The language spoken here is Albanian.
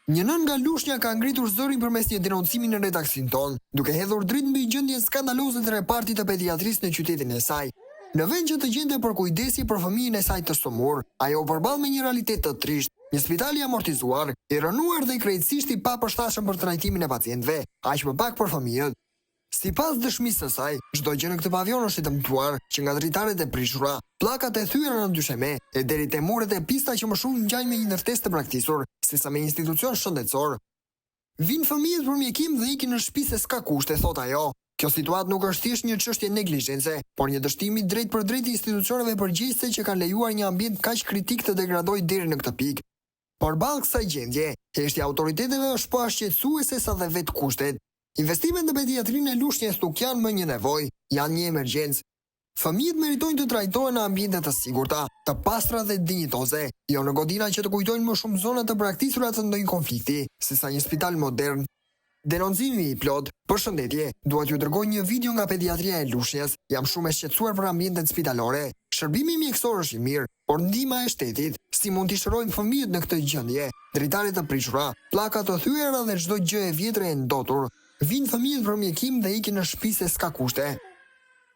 Një nënë nga Lushnja ka ngritur zërin përmes një denoncimi në redaksinë tonë, duke hedhur dritë mbi gjendjen skandaloze të repartit të pediatrisë në qytetin e saj. Në vend që të gjente përkujdesje për fëmijën e saj të sëmurë, ajo u përball me një realitet të trishtë, një spital i amortizuar, i rrënuar dhe krejtësisht i papërshtatshëm për trajtimin e pacientëve, aq më pak për fëmijët. Sipas dëshmisë së saj, çdo gjë në këtë pavion është e dëmtuar, që nga dritaret e prishura, pllakat e thyera në dysheme, e deri te muret e pista që më shumë ngjajnë me një ndërtesë të braktisur, sesa me institucion shëndetësor. Vijnë fëmijët për mjekim dhe ikin në shtëpi se s'ka kushte, thotë ajo. Kjo situatë nuk është thjesht një çështje neglizhence, por një dështim i drejtpërdrejtë i institucioneve përgjegjëse që kanë lejuar një ambient kaq kritik të degradojë deri në këtë pikë. Përballë kësaj gjendje, heshtja e autoriteteve është po aq shqetësuese sa dhe vetë kushtet. Investimet në pediatrinë e Lushnjes nuk janë më një nevojë, janë një emergjencë. Fëmijët meritojnë të trajtohen në ambiente të sigurta, të pastra dhe dinjitoze, jo në godina që të kujtojnë më shumë zona të braktisura të ndonjë konflikti, sesa një spital modern. Denoncimi i plotë, Përshëndetje, dua t'ju dërgoj një video nga pediatria e Lushnjes, jam shumë e shqetësuar për ambientet spitalore. Shërbimi mjekësor është i mirë, por ndihma e shtetit, si mund t'i shërojmë fëmijët në këtë gjendje? Dritare të prishura, pllaka të thyera dhe çdo gjë e vjetër e ndotur. Vijnë fëmijët për mjekim dhe ikin në shtëpi se s'ka kushte.